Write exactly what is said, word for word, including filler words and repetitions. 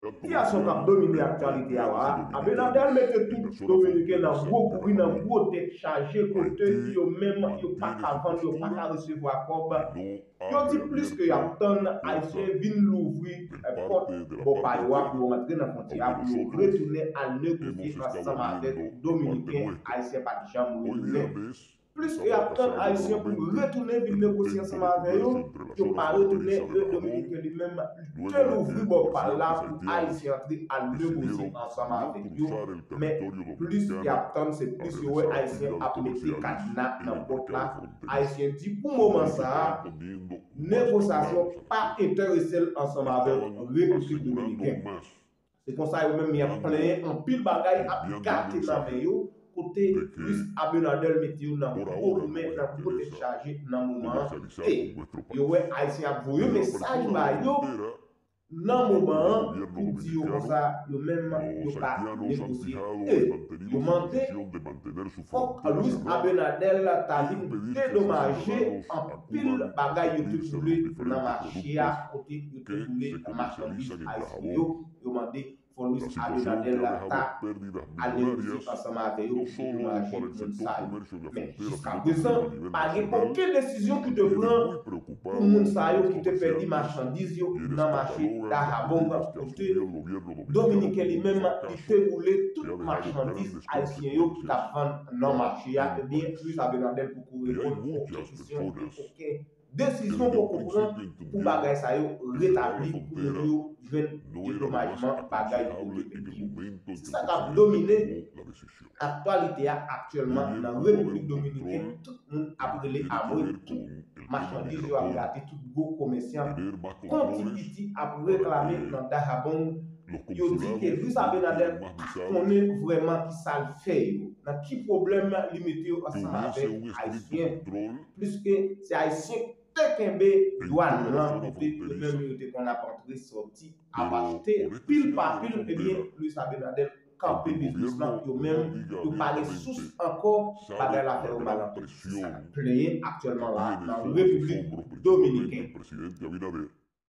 Sitiyasyon k ap domine aktyalite a la, Abinader mete tout Dominiken nan gwo kouri, nan gwo tèt chaje, kote yo menm yo pa ka vann, yo pa ka resevwa kòb. Yo di plis ke y ap tann Ayisyen vin louvri pòt bò pa yo a pou yo rantre nan fwontyè a, pou yo retounen al negosye ansanm avèk Dominiken. Ayisyen pa t janm retounen. Plis ke y ap tann Ayisyen pou retounen vin negosye ansanm avè yo, yo pa retounen, e Dominiken li menm, li te louvri bò pa l la pou Ayisyen antre al negosye ansanm avèk yo. Men plis y ap tann, se plis yo wè Ayisyen ap mete kadna nan pòt la. Ayisyen di pou moman sa a, negosyasyon pa enterese l ansanm avèk Repiblik Dominiken. Se konsa yo menm y ap plenyen, anpil bagay ap gate nan men yo, kote Luis Abinader mete yo nan gwo goumen, nan gwo tèt chaje nan moman an. E yo wè Ayisyen ap voye mesaj ba yo nan moman an pou di yo konsa yo menm yo ka negosye. E yo mande fòk Luis Abinader ta vin dedomaje anpil bagay yo te boule nan mache a, kote yo te boule machandiz ayisyen yo. Yo mande fò Luis Abinader ta al negosye ansanm avè yo pou dedomaje moun sa yo. Men jiskaprezan, pa gen okenn desizyon ki te pran pou moun sa yo ki te pèdi machandiz yo nan mache Dajabong, kote Dominiken li menm li te boule tout machandiz ayisyen yo ki t ap vann nan mache a. Ebyen, Luis Abinader poko reponn okenn kesyon, okenn desizyon poko pran pou bagay sa yo retabli, pou moun yo jwenn dedomajman bagay yo te pèdi yo. Se sa k ap domine aktyalite a aktyèlman nan Repiblik Dominiken. Tout moun ap rele amwe, tout machandiz yo ap gate, tout gwo komèsyan, kontinye ap reklame nan Dajabong. Yo di ke Luis Abinader pa konnen vrèman ki sa l fè yo, nan ki pwoblèm li mete yo ansanm avèk Ayisyen. Pliske se Ayisyen ki te kenbe dwàn lan, kote yo menm yo te konn ap antre sòti, ap achte pil pa pil, ebyen, Luis Abinader kanpe biznis lan, yo menm, yo pa gen sous ankò, bagay la fè yo mal anpil. Se sa k ap plenyen aktyèlman la nan Repiblik Dominiken.